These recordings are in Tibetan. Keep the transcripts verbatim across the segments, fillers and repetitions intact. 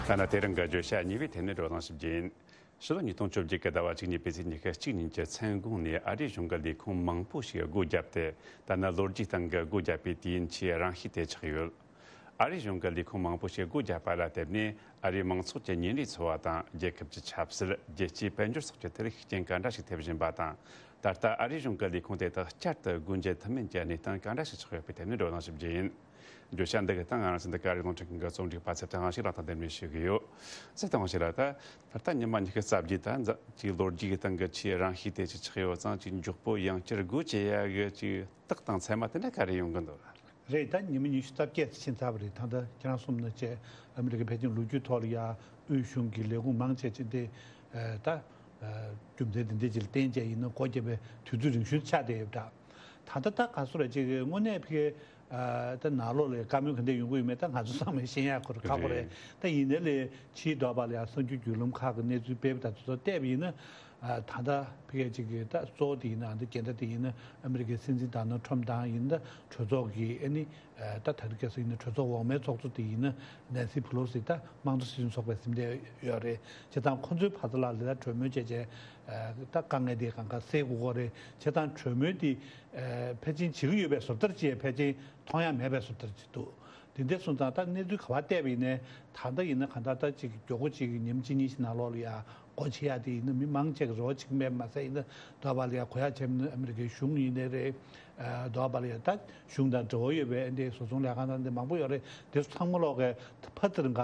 ཐ་ན་དེ་རིང་གི་བརྗོད་བྱ་གཉིས་པའི་ཐད་ནས་བགྲོ་གླེང་ཞིག་བགྱིས་ཡིན། ཕྱི་ལོ་ཉིས་སྟོང་བཅོ་བརྒྱད་ཀྱི་ཟླ་བ་བཅུ་གཉིས་པའི་ཚེས་ཉི་ཤུ་གཅིག་ཉིན་གྱི་མཚན་གུང་ནས་ཨ་རིའི་གཞུང་གི་ལས་ཁུངས་མང་པོ་ཞིག་སྒོ་བརྒྱབ་སྟེ། ད་ནི་ལོ་རྒྱུས་སྟེང་གི་སྒོ་བརྒྱབ་པའི་དུས་ཡུན་ཆེས་རིང་ཤོས་དེ་ཆགས་ཡོད། ཨ་རིའི་གཞུང་གི་ལས་ཁུངས་མང་པོ་ཞིག་སྒོ་བརྒྱབ་པ་ལ་བརྟེན་ནས། ཨ་རིའི་མང་ཚོགས་ཀྱི་ཉིན་རེའི་འཚོ་བ་དང་། རྒྱལ་ཁབ་ཀྱི་ཆབ་སྲིད། རྒྱལ་སྤྱིའི་དཔལ་འབྱོར་སོགས་ཀྱི་ཐད་ཤུགས་རྐྱེན་ག་འདྲ་ཞིག་ཐེབས་བཞིན་པ་དང་། ད་ལྟ་ཨ་རིའི་གཞུང་གི་ལས་ཁུངས་དེ་དག་བསྐྱར་དུ་སྒོ་འབྱེད་ཐུབ་མིན་གྱི་གནས་སྟངས་ག་འདྲ་ཞིག་ཆགས་ཡོད་པའི་ཐད་ནས་བགྲོ་གླེང་ཞིག་བགྱིས་ཡིན། བརྗོད་བྱ་འདི་གི་སྟེང་ང་རང་ཚོ་འདི་ག་རེ་རླུང་འཕྲིན་ཁང་གི་རྩོམ་སྒྲིག་པ་ཚེ་བརྟན་དབང་ཕྱུག་ལགས་དང་འབྲེལ་མོལ་ཞུ་གི་ཡོད། ཚེ་བརྟན་དབང་ཕྱུག་ལགས། ད་ད་ལྟ་ཉི་མ་ཉི་ཤུ་རྩ་བརྒྱད་ད་འཛ་ཅིག་ལོ་རྒྱུས་ཀྱི་སྟེང་གི་ཆེས་རིང་ཤོས་དེ་ཅིག་ཆགས་ཡོད་ཙང་། ཅིག་མགྱོགས་པོ་ཡང་བསྐྱར་སྒོ་འབྱེད་ཡ་གི་ཅིག་རྟགས་དང་མཚན་མ་དེ་འདྲ་ག་རེ་ཡོང་གི་འདུག་ལགས། རེད། ད་ཉི་མ་ཉི་ཤུ་རྩ་བརྒྱད་ཕྱིན་ཚར་བ་རེད། ད་ལྟ་ཁྱེད་རང་གསུངས་ནང་བཞིན་ཨ་མི་རི་ཀའི་ཕལ་ཆེར་ལོ་རྒྱུས་ཐོག་ལ་ཡ་དབུས་གཞུང་གི་ལས་ཁུངས་མང་ཆེ་ཅིག་དེ་ད་རྒྱུ་མཚན་དེ་འདྲ་ཅིག་ལ་བརྟེན་བྱས་ཡིན་ན་སྒོ་བརྒྱབ་པའི་དུས་ཚོད་རིང་ཤོས་ཆགས་བསྡད་ཡོད་པ་འདྲ། ད་ལྟ་ད་ག་སོ་ར་ཅིག་དངོས་གནས་ཕ་གི་ད་ནང་ལོགས་ལ་བཀའ་མོལ་ག་འདྲ་ཡོང་གི་ཡོད་མེད་ད་ང་ཚོ་ཚང་མས་ཤེས་ཡག་ཁོ་ར་ཁག་པོ་རེད། རེད། ད་ཡིན་ནའི་ལས་ཕྱིའི་འབྲེལ་བ་ལ་ཡང་གསར་འགྱུར་བརྒྱུད་ལམ་ཁག་གི་གནས་ཚུལ་སྤེལ་བ་དང་དེ་ཚོ་བལྟས་པ་ཡིན་ན། ད་ལྟ་ཕ་གི་ཅིག་གི་ད་གཙོ་བོ་དེ་ཡིན་ན་འདི་འགལ་ཟླ་དེ་ཡིན་ན་ཨ་མི་རི་ཀའི་སྲིད་འཛིན་ཌོ་ནལ་ཊམ་དང་ཡིན་ན་གྲོས་ཚོགས་ཀྱི་ཨ་ནི་ད་ད་རེས་ཁ་སང་ཡིན་ན་གྲོས་ཚོགས་འོག་མའི་ཚོགས་གཙོ་དེ་ཡིན་ན་ནན་སི་ཕི་ལོ་སི་ད་དམངས་གཙོ་སྲིད་གཞུང་ཚོགས་པའི་སེམས་ཁྲལ་ཡོད་རེད། བྱས་ཙང་ཁོ་ཚོའི་བར་མཚམས་ལ་ལས་ད་གྲོས་མོལ་བྱས་བྱས་ད་དཀའ་ངལ་དེ་གང་ག་སེལ་དགོས་ཀྱི་རེད། བྱས་ཙང་གྲོས་མོལ་དེ་ཕལ་ཆེར་བྱེད་ཀྱི་ཡོད་པའི་བཟོ་ལྟ་ཅིག་ཕལ་ཆེར་མཐོང་ཡ་མེད་པའི་བཟོ་ལྟ་ཅིག་འདུག་དེ་འདྲ་སོང་ཙང་ད་གནས་ཚུལ་ག་པར་བལྟས་པ་ཡིན་ནའི་ད་ལྟ་ཡིན་ན་གང་ལྟར་ད་ཅིག་མགྱོགས་པོ་ཅིག་ཉིན་གཅིག་གཉིས་ཤིག་ནང་ལོགས་ལ་ཡ་སྒོ་ཕྱེ་ཡ་དེ་ཡིན་ན་མི་མང་ཆེ་གི་རེ་བ་ཅིག་མེད་མ་ཟད་ཡིན་ན་འདོད་པ་ལ་ཡ་གོ་ཡ་བྱས་མིན་ན་ཨ་མི་རི་ཀའི་གཞུང་ཡིན་ནའི་རེད། འདོད་པ་ལ་ཡ་ད་གཞུང་དང་འབྲེལ་བ་ཡོད་པའི་འདི་བཟོ་ཚོང་ལས་ཁང་དང་འདི་མང་པོ་ཡོད་རེད། དེ་ཚོ་ཚང་མ་ལོག་གི་ཕར་ཙམ་ག་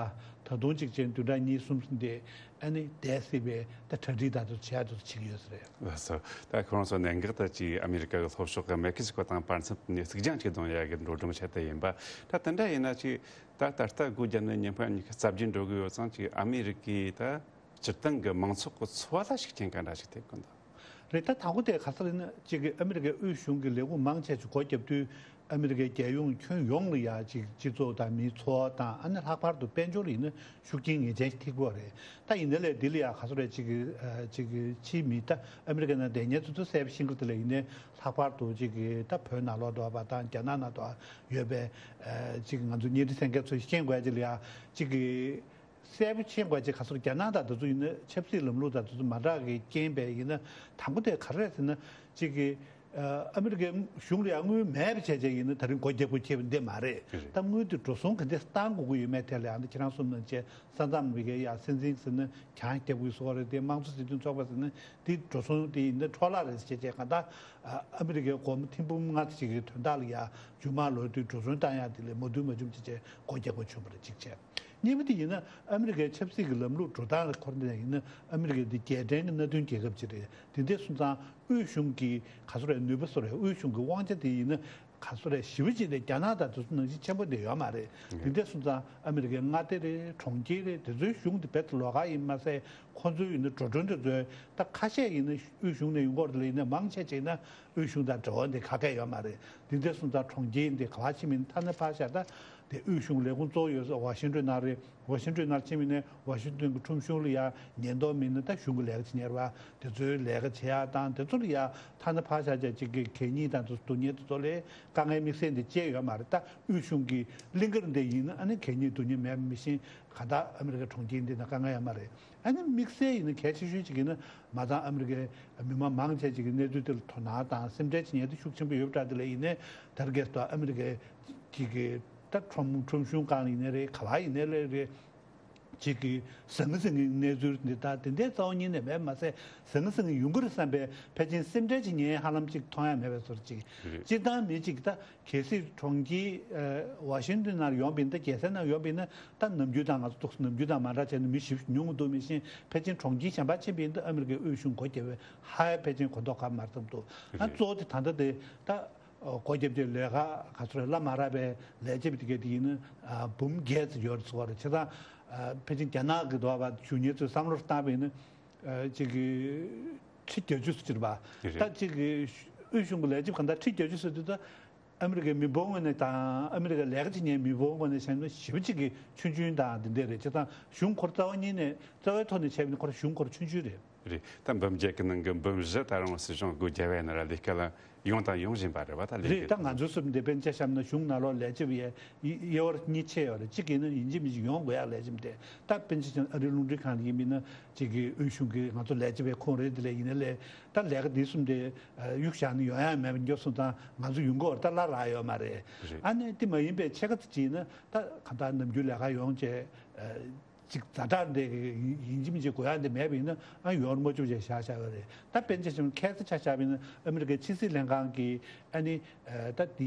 ད་དུང་ཅིག་ཅན་བདུན་ཕྲག་གཉིས་གསུམ་ཟིན་ཏེ་ཨ་ནི་བསྡད་སྲིད་པའི་ད་གྲ་སྒྲིག་ད་དུ་བྱས་དུ་བྱེད་ཀྱི་ཡོད་ས་རེད། ལགས་སོ། ད་ཁོ་རང་ཚོ་གནད་འགག་ད་ཅིག་ཨ་མི་རི་ཀ་གི་ལྷོ་ཕྱོགས་ཀྱི་མེག་སི་ཀོ་དང་བར་མཚམས་ནས་གཙིགས་རྒྱང་ཅིག་བསྡོམས་ཡ་གི་འགྲོ་གྲོན་ཆེད་དུ་ཡིན་པ། ད་དེ་འདྲ་ཡིན་ན་ཅིག་ད་ད་ལྟ་སྒོ་བརྒྱབ་ནས་ཉིན་ཕན་ཉི་ཤུ་རྩ་བརྒྱད་འགྲོ་གི་ཡོད་ཙང་ཅིག་ཨ་མི་རི་ཀའི་ད་སྤྱིར་བཏང་གི་མང་ཚོགས་ཀྱི་འཚོ་བ་ལ་ཤུགས་རྐྱེན་ག་འདྲ་ཞིག་ཐེབས་ཀྱི་འདུག་རེད། ད་དང་པོ་དེ་ག་ས་རེད་ན་གཅིག་གི་ཨ་མི་རི་ཀའི་དབུས་གཞུང་གི་ལས་ཁུངས་མང་ཆེ་ཞིག་སྒོ་བརྒྱབ་དུས་ཨ་མི་རི་ཀའི་རྒྱལ་ཡོངས་ཁྱོན་ཡོངས་ལ་ཡ་གཅིག་སྤྱི་ཚོགས་དང་མིའི་འཚོ་བ་དང་ཨ་ནི་ལྷག་པར་དུ་དཔལ་འབྱོར་ལ་ཡིན་ན་ཤུགས་རྐྱེན་ངེས་ཅན་ཞིག་ཐེབས་ཀྱི་ཡོད་རེད། ད་ཡིན་ནའི་ལས་འདི་ལ་ཡ་ག་ས་རེད་གཅིག་གི་གཅིག་གི་ཕྱིའི་མི་ད་ཨ་མི་རི་ཀའི་ནང་བསྡད་མཁན་ཚོ་ཚོ་གསལ་པོ་ཤེས་ཀྱི་རེད། དེ་ལ་ཡིན་ནའི་ལྷག་པར་དུ་གཅིག་གི་ད་བོད་ནང་ལོགས་འགྲོ་བ་དང་རྒྱ་ནག་ནང་དུ་ཡོད་པའི་གཅིག་ང་ཚོ་བརྙན་འཕྲིན་གསན་མཁན་ཚོས་ཤེས་དགོས་ཡ་གཅིག་ལ་ཡ་གཅིག་གི་གསལ་པོ་ཤེས་དགོས་ཅིག་ག་ཚོད་རྒྱ་ནག་དང་དེ་ཚོ་ཡིན་ན་ཆབ་སྲིད་ལམ་ལུགས་དང་དེ་ཚོ་མ་འདྲ་གི་རྐྱེན་པས་ཡིན་ན་དང་པོ་དེ་ག་རེ་རེད་ཟེར་ན་གཅིག་གི་ཨ་མི་རི་ཀའི་གཞུང་ལ་ཡང་དངུལ་མེད་པ་བྱས་བྱས་ཡིན་ན་ད་རིང་སྒོ་རྒྱག་དགོས་ཁེལ་བ་འདི་མ་རེད། རེད། ད་དངུལ་དེ་འགྲོ་སོང་ག་འདྲས་བཏང་དགོས་ཀྱི་ཡོད་མེད་ཐད་ལ་ཡང་ད་ཁྱེད་རང་གསུངས་ནང་བཞིན་ས་མཚམས་མི་སྒེར་ཡ་སྲིད་འཛིན་ཟེར་ན་གྱང་རྒྱག་དགོས་བཟོ་བ་རེད་དེ་དམངས་གཙོ་སྲིད་དོན་ཚོགས་པ་ཟེར་ན་དེ་འགྲོ་སོང་དེ་ཡིན་ན་འཕྲོ་བརླག་རེད་ཟེར་བྱས་བྱས་གང་ལྟར་ཨ་མི་རི་ཀའི་སྒོར་མོ་ཐེར་འབུམ་ལྔ་ཙམ་ཞིག་གི་དོན་དག་ལ་ཡ་རྒྱུ་མ་ལོག་དུས་འགྲོ་སོང་བཏང་ཡ་དེ་ལས་མ་བསྡུ་མ་བཅུ་བྱས་བྱས་སྒོ་རྒྱག་དགོས་བྱུང་བ་རེད་གཅིག་བྱས། གཉིས་པ་དེ་ཡིན་ན་ཨ་མི་རི་ཀའི་ཆབ་སྲིད་ཀྱི་ལམ་ལུགས་འགྲོ་སྟངས་ལ་འཁོར་ནས་ཡིན་ན་ཨ་མི་རི་ཀའི་འདི་རྒྱལ་ཕྲན་གྱི་མནའ་མཐུན་རྒྱལ་ཁབ་ཅིག་རེད། དེ་འདྲ་སོང་ཙང་དབུས་གཞུང་གི་ག་ཚོད་རེད་ནུས་པ་སོ་རེད་དབུས་གཞུང་གི་དབང་ཆ་དེ་ཡིན་ན་ག་ཚོད་རེད་ཞེ་པོ་ཅིག་དེ་རྒྱ་ནག་དང་དེ་ཚོ་ནང་བཞིན་ཆེན་པོ་དེ་ཡོད་མ་རེད། དེ་འདྲ་སོང་ཙང་ཨ་མི་རི་ཀའི་མངའ་སྡེ་རེད་གྲོང་ཁྱེར་རེད་དེ་ཚོའི་གཞུང་དེ་རྦད་དེ་ལོགས་ཀ་ཡིན་མ་ཟད་ཁོ་ཚོའི་ཡིན་ན་འགྲོ་གྲོན་དེ་ཚོའི་ད་ཁ་ཤས་ཡིན་ན་དབུས་གཞུང་ནས་ཡོང་གི་ཡོད་རེད་ལ་ཡིན་ན་མང་ཆེ་ཅིག་ན་དབུས་གཞུང་དང་འབྲེལ་བ་འདི་ག་གས་ཡོད་མ་རེད། དེ་འདྲ་སོང་ཙང་གྲོང་ཁྱེར་འདི་ག་པར་ཕྱིན་མིན་ཐ་ན་ཕར་བཞག་ད་དེ་དབུས་གཞུང་ལས་ཁུངས་གཙོ་བོ་ཡོད་ས་ཝ་ཤིང་ཏོན་ནང་རེད། ཝ་ཤིང་ཏོན་ནང་ཕྱིན་མིན་ནས་ཝ་ཤིང་ཏོན་གྱི་ཁྲོམ་གཞུང་ལ་ཡ་ཉེན་རྟོག་མིན་ན་ད་གཞུང་གི་ལས་ཀ་བྱེད་མཁན་རེད་བ། དེ་ཚོའི་ལས་ཀ་བྱེད་ཡག་དང་དེ་ཚོ་ལ་ཡ་ཐ་ན་ཕར་བཞག་བྱས་གཅིག་གི་གད་སྙིགས་དང་དེ་ཚོ་རྡུང་མཁན་དེ་ཚོ་ལ་དཀའ་ངལ་དམིགས་བསལ་འདི་བཅས་ཡོད་མ་རེད། ད་དབུས་གཞུང་གི་གླིང་ག་འདི་ཡིན་ན་ཨ་ནི་གད་སྙིགས་རྡུང་མཁན་མེད་པ་མི་ཤེས་ག་ད་ཨ་མི་རི་ཀའི་གྲོང་ཁྱེར་འདི་ན་དཀའ་ངལ་ཡོད་མ་རེད། ཨ་ནི་དམིགས་བསལ་ཡིན་ན་གལ་ཆེ་ཤོས་ཅིག་ཡིན་ན་མ་ཚང་ཨ་མི་རི་ཀའི་མི་མང་མང་ཆེ་ཅིག་གི་གནས་ཚུལ་དེ་ལ་དོ་སྣང་དང་སེམས་ཁྲལ་བྱེད་མཁན་དེ་ཤུགས་ཆེན་པོ་ཡོད་པ་འདྲ་དེ་ལ་ཡིན་ནའི་ད་རེས་ད་ཨ་མི་རི་ཀའི་ཅིག་གི་ད་ཁྲོམ་ཁྲོམ་གཞུང་སྒང་ལ་ཡིན་ནའི་རེད་ག་བ་ཡིན་ནའི་ལས་རེད། ཅིག་གི་ཟང་ངེ་ཟིང་ངེ་གནས་ཚུལ་འདི་ད་དེ་འདྲའི་རྩ་བ་ཉིད་ནས་མེད་མ་ཟད་ཟང་ངེ་ཟིང་ངེ་ཡོང་གི་རེད་བསམ་པའི་ཕལ་ཆེར་སེམས་ཁྲལ་བྱེད་མཁན་ཧ་ལམ་ཅིག་མཐོང་ཡ་མེད་པའི་བཟོ་འདྲ་ཅིག་རེད། སྤྱིར་བཏང་མི་ཅིག་ད་གལ་སྲིད་གྲོང་ཁྱེར་ཝ་ཤིང་ཏོན་ནང་ཡོང་བ་ཡིན་ན་ད་རྒྱལ་ས་ནང་ཡོང་བ་ཡིན་ན་ད་ནམ་རྒྱུན་དང་ང་ཚོ་ཏོག་ཙམ་ནམ་རྒྱུན་དང་མ་འདྲ་བྱས་ན་མི་ཞེ་པོ་ཉུང་གི་འདུག་མི་ཤེས་ཕལ་ཆེར་གྲོང་ཁྱེར་གཞན་པ་ཕྱིན་པ་ཡིན་ན་ཨ་མི་རི་ཀའི་དབུས་གཞུང་སྒོ་བརྒྱབ་པའི་ཧ་ཡ་ཕལ་ཆེར་གོ་མདོག་ཁ་མ་རེད་བསམ་འདུག་ཨ་རེད། གཙོ་བོ་དེ་ད་ལྟ་དེ་ད་སྒོ་བརྒྱབ་རྗེས་ལས་ཀ་ག་ཚོད་རེད་བླ་མ་རག་པའི་ལས་བྱེད་པ་དེ་གས་དེ་ཡིན་ན་འབུམ་བརྒྱད་ཙམ་ཡོད་རེད་ཟེར་བ་རེད། བྱས་ཙང་ཕལ་ཆེར་རྒྱ་ནག་གི་འདུག་བ་གཞོན་སྐྱེས་ཚོས་བསམ་བློ་བཏང་བ་ཡིན་ན་ཅིག་གི་ཁྲི་བརྒྱད་ཅུ་ཙམ་ཅིག་རེད་པ། རེད། ད་ཅིག་གི་དབུས་གཞུང་གི་ལས་བྱེད་པ་གང་ལྟར་ཁྲི་བརྒྱད་ཅུ་ཟེར་དུས་ད་ཨ་མི་རི་ཀའི་མི་འབོར་ངོས་ནས་དང་ཨ་མི་རི་ཀའི་ལས་ཀ་བྱེད་མཁན་མི་འབོར་ངོས་ནས་བཤད་ན་ཞེ་པོ་ཅིག་གི་ཆུང་ཆུང་དང་དེ་འདྲས་རེད། བྱས་ཙང་གཞུང་ཁོ་ར་རྩ་བ་ཉིད་ནས་རྩ་བའི་ཐོག་ནས་བྱས་པ་ཡིན་ན་ཁོ་ར་གཞུང་ཁོ་ར་ཆུང་ཆུང་རེད། རེད། ད་འབུམ་བརྒྱད་ཀྱི་ནང་གི་འབུམ་བཞི་ད་རུང་སྲིད་གཞུང་སྒོ་རྒྱབ་ཡ་ནི་ར་ལས་ཀ་ལ་ཡོང་དང་ཡོང་བཞིན་པ་རེད་བ། ད་ལས་རེད། ཀ་ད་ང་ཚོའི་སུམ་འདི་དཔེར་ན་ཆ་བཞག་ན་གཞུང་ནང་ལོགས་ལས་བྱེད་པའི་དབྱེ་བ་གཉིས་ཕྱེ་ཡོད་རེད། གཅིག་ཡིན་ན་ཡིན་གཅིག་མིན་གཅིག་ཡོང་དགོས་ཡ་ལས་བྱེད་དེ། ད་དཔེར་ན་ཆ་བཞག་ན་ཨ་རིའི་རླུང་འཕྲིན་ཁང་ཡིན་མིན་ན་གཅིག་གི་དབུས་གཞུང་གི་ང་ཚོ་ལས་བྱེད་པའི་ཁོངས་རེད། དེ་ལས་ཡིན་ན་ལས་ད་ལས་ཀ་འདི་གསུམ་དེ་གཡུག་བཞག་ན་ཡོང་ཡ་མེད་པ་འགྱོ་སོང་ཙང་ང་ཚོ་ཡོང་གི་ཡོད་རེད། ད་སླར་རག་ཡོད་མ་རེད། རེད། ཨ་ནི་དེ་མ་ཡིན་པའི་ཕྱེད་ཀ་ཙམ་ཅིག་ཡིན་ན་ད་གང་ལྟར་ནམ་རྒྱུན་ལས་ཀ་ཡོང་བྱས། ཅིག་ཛ་དྲག་འདི་ཡིན་གཅིག་མིན་གཅིག་དགོས་ཡ་འདི་མེད་པ་ཡིན་ན་ཨ་ཡོང་རུ་མ་བཅུག་བྱས་བཞག་བཞག་ཡོད་རེད། ད་དཔེར་ན་ཆ་བཞག་ན་ཁ་སང་ཆ་བཞག་པ་ཡིན་ན་ཨ་མི་རི་ཀའི་ཕྱི་སྲིད་ལྷན་ཁང་གིས་ཨ་ནི་ད་འདི་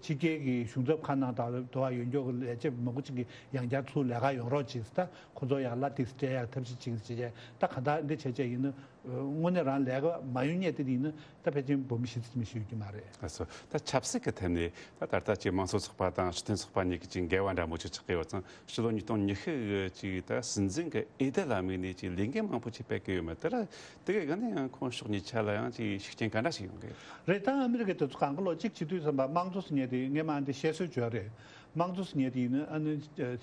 ཕྱི་རྒྱལ་གྱི་གཞུང་ཚབ་ཁང་ནང་དང་དུ་བ་ཡོད་མཁན་གྱི་ལས་བྱེད་མང་པོ་ཅིག་གིས་ཡང་བསྐྱར་ཚུར་ལས་ཀ་ཡོང་རོགས་བྱེད། ད་ཁོ་ཚོ་ཡང་གླ་ཏོག་ཙམ་སྤྲད་ཡ་ཐབས་ཤེས་བྱེད་ཀྱི་བྱེད་བྱས། ད་གང་ལྟར་འདི་བྱས་བྱས་ཡིན་ན་དངོས་གནས་རང་ལས་ཀ་མ་ཡོང་མཁན་དེ་ཡིན་ན་ད་ཕལ་ཆེར་འབུམ་བཞི་ཙམ་ཞིག་ཡོད་ཀྱི་མ་རེད། ལགས་སོ། ད་ཆབ་སྲིད་ཀྱི་ཐད་ནས་ད་ད་ལྟ་ཅིག་དམངས་གཙོ་ཚོགས་པ་དང་སྤྱི་མཐུན་ཚོགས་པ་གཉིས་ཀྱི་ཅིག་འགལ་བ་འདྲ་མོ་ཅིག་ཆགས་ཀྱི་ཡོད་ཙང་། ཕྱི་ལོ་ཉིས་སྟོང་ཉི་ཤུ་གི་ཅིག་ད་སྲིད་འཛིན་གྱི་འོས་བསྡུ་ལ་དམིགས་ནས་ཅིག་ལས་འགན་མང་པོ་ཅིག་སྤེལ་གྱི་ཡོད་མེད། དེ་ལ་དེ་གའི་སྒང་ནས་ཡང་ཁོང་ཕྱོགས་གཉིས་ཆ་ལ་ཡང་ཅིག་ཤུགས་རྐྱེན་ག་འདྲ་ཞིག་ཡོང་གི་ཡོད། རེད། ད་ཨ་མི་རི་ཀའི་དེ་ཚོ་གང་ག་ལོ་གཅིག་བྱེད་དུས་ཙམ་པ་དམངས་གཙོ་ཟེར་མཁན་དེ་སྔས་མ་འདི་བཤད་སྲོལ་བརྗོད་རེད། དམངས་གཙོ་ཟེར་མཁན་དེ་ཡིན་ན་ཨ་ནི་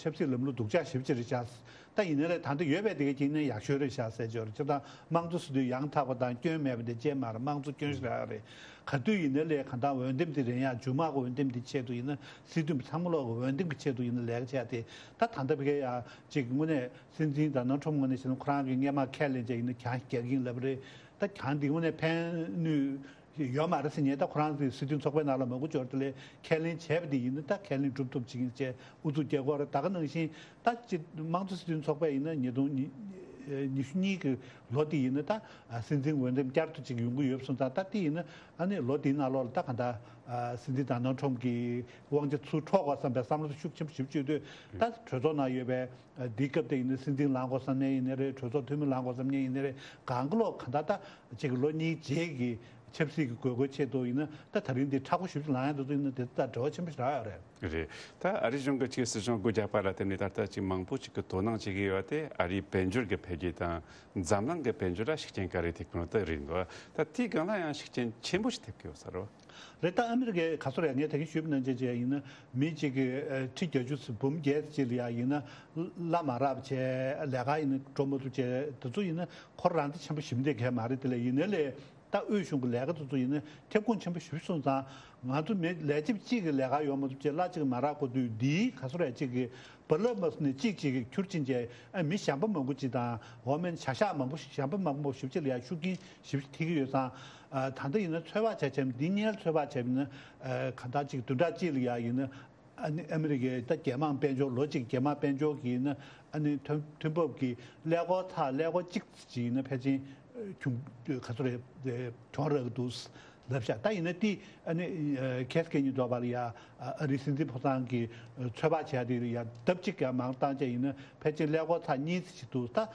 ཆབ་སྲིད་ལམ་ལུགས་སྡུག་ཅག་ཞེ་པོ་ཅིག་རེད་ཤག་ད་ཡིན་ན་ལས་ད་ལྟ་ཡོད་པའི་དེ་གའི་དཀྱིལ་ནས་ཡག་ཤོས་རེད་ཤག་ཟེར་གྱི་ཡོད་རེད། སྤྱིར་བཏང་དམངས་གཙོ་ཟེར་དུས་ཡང་དག་པ་དང་སྐྱོན་མེད་པ་དེ་ཅན་མ་རེད། དམངས་གཙོ་སྐྱོན་ཞིག་རག་རེད། ག་དུས་ཡིན་ན་ལས་གང་ལྟར་འོས་འདེམས་དེ་རན་ཡག་མཇུག་མ་གི་འོས་འདེམས་དེ་ཆེད་དུ་ཡིན་ན་སྲིད་དོན་ཚང་མ་ལོག་གི་འོས་འདེམས་ཀྱི་ཆེད་དུ་ཡིན་ན་ལས་ཀ་བྱས་ཏེ། ད་ད་ལྟ་བི་གའི་ཡ་ཅིག་དངོས་གནས་སྲིད་འཛིན་ཌོ་ནལ་ཊམ་ཕ་དངོས་གནས་བྱས་ན་ཁོ་རང་གི་སྔས་མ་ཁས་ལེན་བྱས་ཡིན་ན་གྱང་རྒྱག་གིན་ལབ་རེད། ད་གྱང་འདི་དངོས་གནས་ཕན་ནུས་ཡོད་མ་རེད་ཟེར་ཉེ། ད་ཁོ་རང་གི་སྲིད་དོན་ཚོགས་པའི་ནང་ལ་མང་པོ་འབྱོར་དེ་ལས་ཁས་ལེན་བྱས་པ་དེ་ཡིན་ན་ད་ཁས་ལེན་སྒྲུབ་ཐུབ་ཅིག་ཡིན་ཅེས་ཨུ་ཚུགས་རྒྱག་གི་ཡོད་རེད། ད་ག་ནང་བཞིན་ད་ཅི་དམངས་གཙོ་སྲིད་དོན་ཚོགས་པས་ཡིན་ན་ཉིས་སྟོང་ཉི་ཤུ་གཉིས་ཀྱི་ལོ་དེ་ཡིན་ན་ད་སྲིད་འཛིན་འོས་འདེམས་བསྐྱར་དུ་ཅིག་ཡོང་གི་ཡོད་སོང་ཙང་། ད་དེ་ཡིན་ན་ཨ་ནི་ལོ་དེའི་ནང་ལོགས་ལ་ད་ག་ད་སྲིད་འཛིན་ཌོ་ནལ་ཊམ་ཕ་གི་དབང་ཆ་ཚུར་འཕྲོག་དགོས་བསམ་པའི་བསམ་བློ་ཤུགས་ཆེན་པོ་ཞིག་བཅོས་དུས། ད་གྲོས་ཚོགས་ནང་ཡོད་པའི་འདིའི་སྐབས་དེ་ཡིན་ན་སྲིད་འཛིན་ལངས་དགོས་བསམ་མཁན་ཡིན་ནའི་རེད། གྲོས་ཚོགས་འཐུས་མི་ལངས་དགོས་བསམ་མཁན་ཡིན་ནའི་རེད། གང་གི་ལོག་གང་ལྟར་ད་ཅིག་ལོ་གཉིས་རྗེས་ཀྱི་ཆབ་སྲིད་ཀྱི་དགོས་མཁོའི་ཆེད་དུ་ཡིན་ན་ད་ད་རིང་འདི་མཁྲེགས་པོ་ཞེ་པོ་ཅིག་ལངས་ཡ་འདུག་ཡིན་ན་དེ་ད་འབྲེལ་བ་ཆེན་པོ་ཞིག་རག་ཡོད་རེད། རེད། ད་ཨ་རིའི་གཞུང་གི་ཅིག་སྲིད་གཞུང་སྒོ་རྒྱག་པ་ལ་བརྟེན་ནས་ད་ལྟ་ཅིག་མང་པོ་ཅིག་གིས་དོ་སྣང་བྱེད་ཀྱི་ཡོད་དེ། ཨ་རིའི་དཔལ་འབྱོར་གྱི་འཕེལ་རྒྱས་དང་འཛམ་གླིང་གི་དཔལ་འབྱོར་ལ་ཤུགས་རྐྱེན་ག་རེ་ཐེབས་ཀྱི་ཡོད་དེ་རེད་འདུག་ད་དེའི་སྒང་ལ་ཡང་ཤུགས་རྐྱེན་ཆེན་པོ་ཞིག་ཐེབས་ཀྱི་ཡོད་ས་རེད། རེད། ད་ཨ་མི་རི་ཀའི་ག་ཚོད་རེད། ངས་ད་གིན་ཞུས་པ་ནང་བཞིན་བྱས་ཡིན་ན་མི་གཅིག་གིས་ཁྲི་བརྒྱད་ཅུ་ཙམ་འབུམ་བརྒྱད་ཅིག་ལ་ཡ་ཡིན་ན་གླ་མ་རག་བྱས། ལས་ཀ་ཡིན་ན་འགྲོ་མ་ཐུབ་བྱས། དེ་ཚོ་ཡིན་ན་ཁོ་རང་ད་ཆེན་པོ་ཞིག་འདེད་མཁན་མ་རེད། དེ་ལས་ཡིན་ན་ལས་ད་དབུས་གཞུང་གི་ལས་ཀ་དེ་ཚོ་ཡིན་ན་ཐེབས་ཁུངས་ཆེན་པོ་ཞིག་སོང་ཙང་། ང་ཚོ་མི་ལས་བྱེད་གཅིག་གིས་ལས་ཀ་ཡོང་མ་ཐུབ་བྱས་གླ་གཅིག་མ་རག་གོ་དུས། འདིའི་ག་ཚོད་རེད་གཅིག་གིས་བ་ལ་མ་སུ་ནས་གཅིག་གཅིག་གིས་ཁྱུར་ཕྱིན་བྱས། ཨ་མི་གཞན་པ་མང་པོ་ཅིག་དང་འོ་མེན་བྱ་གཞག་མང་པོ་ཞིག་གཞན་པ་མང་པོ་ཞིག་ཅིག་ལ་ཡ་ཤུགས་རྐྱེན་ཞེ་པོ་ཅིག་ཐེབས་ཀྱི་ཡོད་ཙང་། ཨ་ད་ལྟ་ཡིན་ན་ཚོད་དཔག་བྱས་བྱས་འདི་སྔོན་ཚོད་དཔག་བྱས་ན་ཨ་གང་ལྟར་ཅིག་བདུན་ཕྲག་གཅིག་ལ་ཡ་ཡིན་ན་ཨ་ནི་ཨ་མི་རི་ཀའི་ད་རྒྱལ་དམངས་དཔལ་འབྱོར། ལོ་གཅིག་རྒྱལ་དམངས་དཔལ་འབྱོར་གྱི་ཡིན་ན་ཨ་ནི་ཐོན་ཐོན་འབབ་ཀྱི་ཀླད་ཀོར་ཚེག་ཀླད་ཀོར་གཅིག་ཅིག་ཡིན་ན་ཕལ་ཆེར་ཁྱུང་ག་ཚོད་རེད་གྱོང་རག་གི་འདུག་ལབ་ཤག་ད་ཡིན་ན་དེ་ཨ་ནི་ཁེ་སི་ཁེ་ཉིན་འགྲོ་བ་ལ་ཡ་ཨ་རིའི་སྲིད་འཛིན་ཕོ་བྲང་གི་ཚོད་དཔག་བྱས་དེ་ལ་ཡ་ལྡབ་གཅིག་ཀྱང་མང་བཏང་བྱས་ཡིན་ན་ཕལ་ཆེར་ཀླད་ཀོར་ཚེག་གཉིས་ཙམ་ཞིག་འདུག་ད།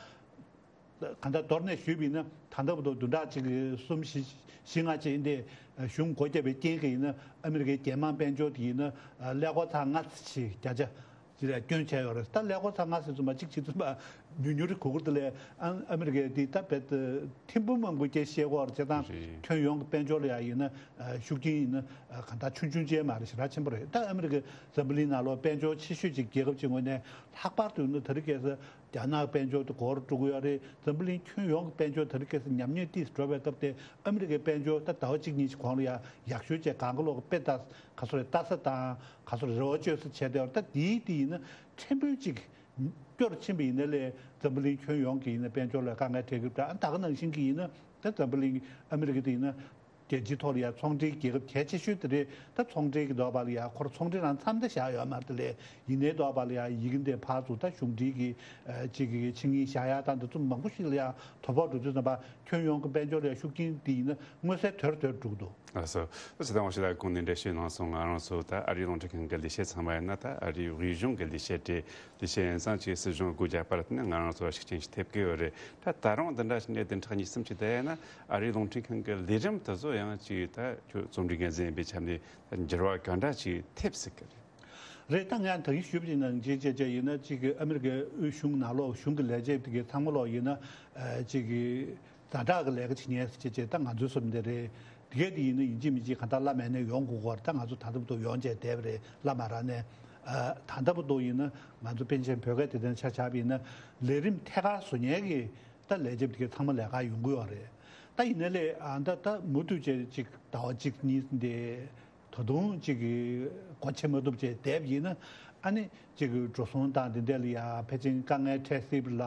གང་ལྟར་མདོར་ན་ཞུས་པ་ཡིན་ན་ད་ལྟ་བར་དུ་བདུན་ཕྲག་གཅིག་གསུམ་བཞི་བཞི་ལྔ་ཅིག་འདི་གཞུང་སྒོ་བརྒྱབ་པའི་རྐྱེན་གྱིས་ཡིན་ན་ཨ་མི་རི་ཀའི་རྒྱལ་དམངས་དཔལ་འབྱོར་དེ་ཡིན་ན་ཀླད་ཀོར་ཚེག་ལྔ་ཙམ་ཞིག་བརྒྱ་ཆ་ཅིག་ལ་སྐྱོན་བྱས་ཡོད་རེད། ད་ཀླད་ཀོར་ཚེག་ལྔ་ཟེར་ཙམ་པ་གཅིག་བྱེད་ཙམ་པ་ཉུང་ཉུང་རེད། གོ་གུར་དེ་ལས་ཨ་ཨ་མི་རི་ཀའི་དེ་ད་བེད་ཐེར་འབུམ་མང་པོ་སྐྱེ་ཤེས་གོ་རེད། བྱས་ཙང་རེད། ཁྱོན་ཡོངས་ཀྱི་དཔལ་འབྱོར་ལ་ཡ་ཡིན་ན་ཤུགས་རྐྱེན་ཡིན་ན་གང་ལྟར་ཆུང་ཆུང་ཅན་མ་རེད། ཞེ་དྲག་ཆེན་པོ་རེད། ད་ཨ་མི་རི་ཀའི་འཛམ་བུ་གླིང་ནང་ལོགས་དཔལ་འབྱོར་ཆེ་ཤོས་ཅིག་རྒྱལ་ཁབ་ཅིག་ངོས་ནས་ལྷག་པར་དུ་ཡིན་ན་ད་རེས་ཁ་སང་རྒྱ་ནག་དཔལ་འབྱོར་དེ་འགོར་འགྲོ་གི་ཡོད་རེད། འཛམ་བུ་གླིང་ཁྱོན་ཡོངས་ཀྱི་དཔལ་འབྱོར་དེ་རིང་ཁ་སང་ཉམས་ཉེས་ཏོག་ཙམ་འགྲོ་བའི་སྐབས་དེ་ཨ་མི་རི་ཀའི་དཔལ་འབྱོར་ད་ཟླ་བ་གཅིག་གཉིས་ཀྱི་གོང་ལ་ཡ་ཡག་ཤོས་བྱས་གང་ག་ལོག་གི་དཔེ་ལྟ་ག་ཚོད་རེད་ལྟ་ས་དང་ག་ཚོད་རེད་རེ་བ་བཅོལ་ས་བྱས་བསྡད་ཡོད་རེད། ད་དེའི་དེ་ཡིན་ན་ཕྲན་བུ་གཅིག་སྐྱོ་རུ་ཕྱིན་པ་ཡིན་ན་ལས་འཛམ་བུ་གླིང་ཁྱོན་ཡོངས་ཀྱི་ཡིན་ན་དཔལ་འབྱོར་ལ་དཀའ་ངལ་འཕྲད་ཀྱི་རེད། ཨ་ད་ག་ནང་བཞིན་གྱི་ཡིན་ན་ད་འཛམ་བུ་གླིང་ཨ་མི་རི་ཀ་དེ་ཡིན་ན། རྒྱལ་སྤྱིའི་ཐོག་ལ་ཡང་ཚོང་འབྲེལ་རྒྱལ་ཁབ་གལ་ཆེ་ཤོས་དེ་རེད། ད་ཚོང་འབྲེལ་གྱི་འདོགས་པ་ལ་ཡང་ཁོ་རང་ཚོང་འབྲེལ་རང་མཚམས་ད་བཞག་ཡོད་མ་རེད། དེ་ལས་ཡིན་ནའི་འདོགས་པ་ལ་ཡང་ཡི་གེ་འདི་ཕར་ཚུར་ད་གཞུང་འབྲེལ་གྱི་ཨ་ཅིག་གི་ཆིངས་ཡིག་བཞག་ཡ་དང་འདི་ཚོ་མང་པོ་ཞིག་ལ་ཡང་དོ་ཕོག་འགྲོ་དུས་ཙམ་པ་ཁྱོན་ཡོངས་ཀྱི་དཔལ་འབྱོར་ལ་ཡང་ཤུགས་རྐྱེན་འདི་ཡིན་ན་མངོན་གསལ་དོད་དོད་འགྲོ་གི་འདུག་ལགས་སོ། ད་ཇི་ལྟར་ངོ་ཤེས་ལ་གོང་ནས་འགྲེལ་བཤད་གནང་སོང་། ང་རང་ཚོ་ད་ཨ་རིའི་རླུང་འཕྲིན་ཁང་གི་ལས་བྱེད་ཚང་མ་ཡིན་ན་ད་ཨ་རིའི་དབུས་གཞུང་གི་ལས་བྱེད་རེད། དེ་བཞིན་ཡིན་ཙང་ཅིག་སྲིད་གཞུང་སྒོ་རྒྱག་པ་ལ་བརྟེན་ནས་ང་རང་ཚོ་ལ་ཤུགས་རྐྱེན་ཞིག་ཐེབས་ཀྱི་ཡོད་རེད། ད་ད་རུང་འདི་འདྲ་ཞིག་གནད་དོན་ཕྲ་གཉིས་གསུམ་ཅིག་བསྡད་ཡོད་ན་ཨ་རིའི་རླུང་འཕྲིན་ཁང་གི་ལས་རིམ་དེ་ཚོ་ཡང་ཅིག་ད་ཁྱོད་རྩོམ་སྒྲིག་འགན་འཛིན་ཡིན་པའི་ཆ་ནས་ད་འགྱུར་བ་ག་འདྲ་ཞིག་ཐེབས་སྲིད་ཀྱི་རེད། རེད། ད་ངས་ད་གིན་ཞུས་པ་ཅིག་ནང་བཞིན་བྱས་བྱས་ཡིན་ན་ཅིག་གི་ཨ་མི་རི་ཀའི་དབུས་གཞུང་ནང་ལོགས་གཞུང་གི་ལས་བྱེད་དེ་གའི་ཚང་མ་ལོག་ཡིན་ན་ཨ་ཅིག་གི་ཛ་དྲག་གི་ལས་ཀ་བྱེད་མཁན་ཟེར་བྱས་བྱས་ད་ང་ཚོའི་བཟོ་འདྲ་རེད། དེ་གས་དེ་ཡིན་ན་ཡིན་གཅིག་མིན་གཅིག་གང་ལྟར་བླ་མེད་ནས་ཡོང་དགོས་ཀྱི་ཡོད་རེད། ད་ང་ཚོ་ད་ལྟ་བར་དུ་ཡོང་བྱས་བསྡད་པ་རེད། བླ་མ་རང་ནས། ཨ་ད་ལྟ་བར་དུ་ཡིན་ན་ང་ཚོ་པཎ་ཆེན་བོད་སྐད་སྡེ་ཚན་ཆ་བཞག་པ་ཡིན་ན་ལས་རིམ་ཐད་ཀར་བཟོ་མཁན་གྱི་ ད་ལས་བྱེད་དེ་གའི་ཚང་མ་ལས་ཀ་ཡོང་གི་ཡོད་རེད། ད་ཡིན་ན་ལས་ཨ་ད་ད་མུ་མཐུད་བྱས་ཅིག་ཟླ་བ་གཅིག་གཉིས་འདི་ད་དུང་ཅིག་གི་སྒོ་ཕྱེ་མ་ཐུབ་བྱས་བསྡད་པ་ཡིན་ན། ཨ་ནི་ཅིག་གི་འགྲོ་སོང་དང་འདི་འདྲ་ལ་ཡ་ཕལ་ཆེར་དཀའ་ངལ་འཕྲད་སྲིད་པ་ལ།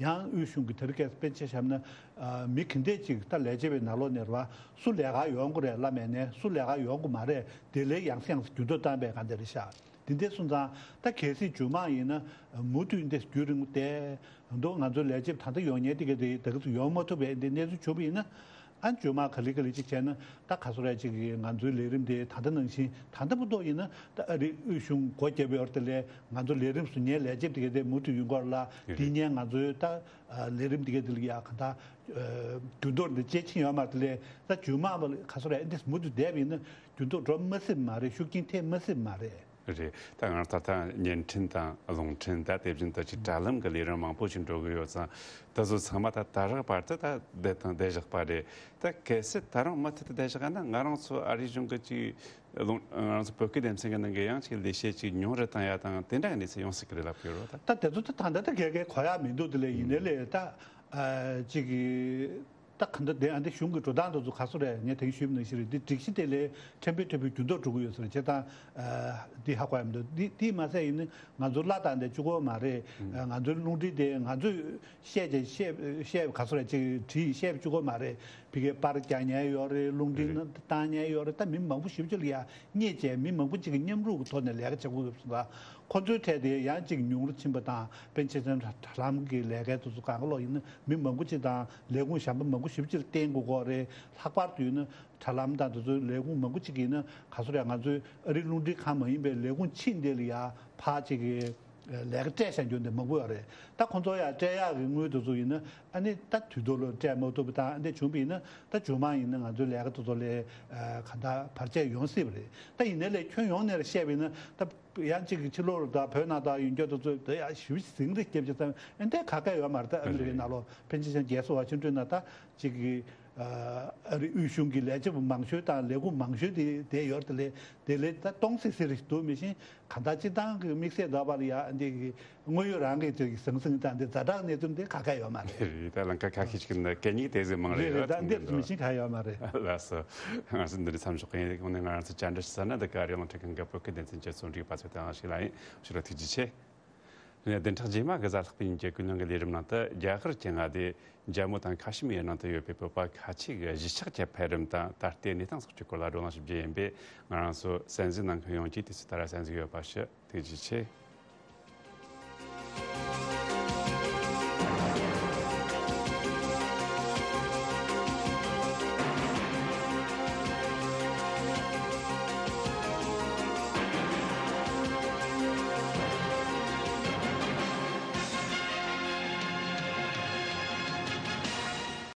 ཡང་དབུས་གཞུང་གི་དེ་རིང་ཁ་སང་དཔེ་ཆ་བཞག་ན། ཨ་མི་ག་འདྲས་ཅིག་ད་ལས་བྱེད་པའི་ནང་ལོགས་ནས་རེད་བ། སུ་ལས་ཀ་ཡོང་གི་རེད་ལབ་མེད་ནས། སུ་ལས་ཀ་ཡོང་གི་མ་རེད། དེ་ལས་ཡང་སེ་ཡང་སེ་འགྱུར་ལྡོག་བཏང་པའི་ག་འདྲ་རེད་ཤག་འདི་འདྲ་སོང་ཙང་ད་གལ་སྲིད་རྒྱུན་མང་ཡིན་ན་མུ་མཐུད་འདི་རྒྱུན་རིང་པོ་བསྡད་འདུག་ང་ཚོའི་ལས་བྱེད་ད་ལྟ་ཡོང་མཁན་དེ་ག་དེ་ད་ག་ཚོད་ཡོང་མ་ཐུབ་པའི་འདི་གནས་ཚུལ་བྱུང་བ་ཡིན་ན། ཨ་རྒྱུན་མང་ག་ལེ་ག་ལེ་ཅིག་བྱས་ན་ད་ག་སོ་ར་ཅིག་གིས་ང་ཚོའི་ལས་རིམ་དེ་ད་ལྟ་ནང་བཞིན་ད་ལྟ་མ་གཏོགས་ཡིན་ན། ད་ཨ་རི་དབུས་གཞུང་སྒོ་བརྒྱབ་ཡོད་དེ་ལས་ང་ཚོ་ལས་རིམ་བཟོ་མཁན་ལས་བྱེད་དེ་ག་དེ་མུ་མཐུད་ཡོང་གི་ཡོད་རེད་ལ། དེ་ཉིན་ང་ཚོའི་ད་ལས་རིམ་དེ་ག་དེ་ལ་ཡ་ག་ད་འགྱུར་ལྡོག་འདི་ཅི་ཕྱིན་ཡོད་མ་རེད། དེ་ལས་ད་རྒྱུན་མང་བ་ག་སོ་ར་འདི་མུ་མཐུད་བསྡད་པ་ཡིན་ན་འགྱུར་ལྡོག་འགྲོ་མ་སྲིད་མ་རེད། ཤུགས་རྐྱེན་ཐེབས་མ་སྲིད་མ་རེད། རེད། ད་ང་ད་ལྟ་བརྙན་འཕྲིན་དང་རླུང་འཕྲིན་ད་དེ་བཞིན་དུ་ཅིག་དྲ་ལམ་གྱི་ལས་རིམ་མང་པོ་ཞིག་འགྲོ་གི་ཡོད་ཙང་། ད་གཟོད་ཚང་མ་ད་ད་རག་བར་དུ་ད་བསྡད་དང་བསྡད་བཞག་པ་རེད། ད་གལ་སྲིད་ད་རུང་མུ་མཐུད་དུ་བསྡད་བཞག་ན་ང་རང་ཚོ་ཨ་རིའི་གཞུང་གི་ཅིག་རླུང་ང་རང་ཚོ་བོད་སྐད་སྡེ་ཚན་གྱི་ནང་གི་ཡང་ཅིག་ལས་བྱེད་ཅིག་ཉུང་རུ་བཏང་ཡ་དང་དེ་འདྲ་གི་གནས་ཚུལ་ཡོང་སྲིད་ཀྱི་རེད་ལབ་ཀྱི་ཡོད་རེད་བ། ད་ད་དེ་ཚོ་ད་ད་ལྟ་ག་གེ་གོ་ཡ་མི་འདུག་དེ་ལས་ཡིན་ནའི་ལས་ད་ཅིག་གི་ད་ག་འདྲ་དེ་ཨ་འདི་གཞུང་གི་འགྲོ་སྟངས་དེ་ཚོ་ག་སོ་རེད། ངས་དེ་གི་ཞུས་པ་ནང་བཞིན་རེད། འདི་སྒྲིག་གཞི་དེ་ལས་ཕྲན་བུ་ཕྲན་བུ་འགྱུར་ལྡོག་འགྲོ་གི་ཡོད་ས་རེད། བྱས་ཙང་འདི་ཧ་གོ་ཡ་མི་འདུག་འདི་འདི་མ་ཟད་ཡིན་ན་ང་ཚོ་གླ་དང་འདི་གཅིག་པོ་མ་རེད། ང་ཚོའི་རླུང་འཕྲིན་དེ་ང་ཚོས་བཤད་བྱས་བཤད་བཤད་ག་སོ་རེད། ཅིག་བྲིས་བཤད་གཅིག་པོ་མ་རེད། ཕ་གིའི་པར་རྒྱག་མཁན་ཡོད་རེད། རླུང་འཕྲིན་བཏང་མཁན་ཡོད་རེད། ད་མི་མང་པོ་ཞེ་པོ་ཅིག་ལ་ཡ་བརྙེས་བྱས་མི་མང་པོ་ཅིག་གི་མཉམ་རུབ་ཀྱི་ཐོག་ནས་ལས་ཀ་བྱེད་དགོས་ཡོད་པ་སོང་ཙང་། ཁོ་ཚོའི་གྲས་དེ་ཡང་ཅིག་ཉུང་རུ་ཕྱིན་པ་དང་། དཔེར་ན་ཆ་བཞག་ན་དྲ་ལམ་གྱི་ལས་ཀའི་དེ་ཚོ་གང་ག་ལོག་ཡིན་ན་མི་མང་པོ་ཅིག་དང་ལས་ཁུངས་གཞན་པ་མང་པོ་ཞེ་པོ་ཅིག་ལ་བརྟེན་དགོས་ཀྱི་རེད། ལྷག་པར་དུ་ཡིན་ན་དྲ་ལམ་དང་དེ་ཚོའི་ལས་ཁུངས་མང་པོ་ཅིག་ཡིན་ན་ག་སོ་རེད། ང་ཚོའི་ཨ་རིའི་རླུང་འཕྲིན་ཁང་མ་ཡིན་པའི་ལས་ཁུངས་ཕྱི་འདི་ལ་ཡ་ཕར་ཅིག་གི་ལས་ཀ་སྤྲད་བཞག་རྒྱུ་འདི་མང་པོ་ཡོད་རེད། ད་ཁོ་ཚོ་ཡ་སྤྲད་ཡག་གི་དངུལ་དེ་ཚོ་ཡིན་ན་ཨ་ནི་ད་དུས་ཐོག་ལ་སྤྲད་མ་ཐུབ་པ་དང་འདི་བྱུང་བ་ཡིན་ན། ད་རྒྱུན་མང་ཡིན་ན་ང་ཚོའི་ལས་ཀ་དེ་ཚོ་ལ་གང་ལྟར་བར་ཆད་ཡོང་སྲིད་པ་རེད། ད་ཡིན་ནའི་ལས་ཁྱོན་ཡོངས་ནས་བཤད་པ་ཡིན་ན་ད་ཡང་གཅིག་གི་ཕྱི་ལོགས་ལ་ད་བོད་ནང་ད་ཡོད་མཁན་དེ་ཚོས་ད་ཡ་ཞེ་པོ་ཟིང་རེ་བརྒྱབ་བྱས་ཙང་ཨ་འདི་ག་ག་ཡོད་མ་རེད། ད་ཨ་མི་རི་ཀའི་ནང་ལོགས་དཔེར་ན་ཆ་བཞག་ན་རྒྱལ་ས་ཝ་ཤིང་ཏོན་ནང་ད་གཅིག་གི་ཨ་རི་དབུས་གཞུང་གི་ལས་བྱེད་པ་མང་ཤོས་དང་ལས་ཁུངས་མང་ཤོས་དེ་དེ་ཡོད་རེད། དེ་ལས་དེ་ལས་ད་སྟོང་སིག་སིག་རེད་འདུག་མི་ཤེས། གང་ལྟར་སྤྱིར་བཏང་གི་དམིགས་བསལ་ལྟ་བ་ལ་ཡ་འདི་གི་དངོས་ཡོད་རང་གི་ཅིག་ཟང་ཟིང་དང་འདི་ཛ་དྲག་གནས་ཚུལ་འདི་ག་ག་ཡོད་མ་རེད། རེད་རེད། ད་ལམ་ཁ་ཁ་ཤས་ཤིག་ནི་གད་སྙིགས་དེ་ཟིག་མང་རེད། རེད་རེད། ད་འདི་མི་ཤེས་ག་ཡོད་མ་རེད། ལགས་སོ། ང་ཚོ་འདི་ནས་མཚམས་འཇོག་གི་ཡིན། དངོས་གནས་ང་རང་ཚོ་བཅར་འདྲི་ཞུ་ས་ནི་འདི་ག་རི་ལུང་ཁྲིད་ཁང་གི་བོད་སྐད་སྡེ་ཚན་གྱི་རྩོམ་སྒྲིག་པ་ཚོ་དང་ཞིག་ལ་ཡིན། ཞུ་རོགས་ཐུགས་རྗེ་ཆེ། བདུན་ཕྲག་རྗེས་མ་གི་གཟའ་ལྷག་པའི་ཉིན་གྱི་ཀུན་གླེང་གི་ལས་རིམ་ནང་དུ་རྒྱ་གར་གྱི་མངའ་སྡེ་ཇམ་མུ་དང་ཁ་ཤི་མིར་ནང་དུ་ཡོད་པའི་བོད་པ་ཁ་ཆེ་གི་གཞིས་ཆགས་ཀྱི་འཕེལ་རིམ་དང་ད་ལྟའི་གནས་སྟངས་སོགས་ཀྱི་སྐོར་ལ་བགྲོ་གླེང་ཞུ་རྒྱུ་ཡིན་པས། ང་རང་ཚོ་གསན་གཟིགས་གནང་མཁན་ཡོངས་ཀྱིས་དུས་ཚོད་ལྟར་གསན་གཟིགས་ཡོད་པ་ཞུ། ཐུགས་རྗེ་ཆེ།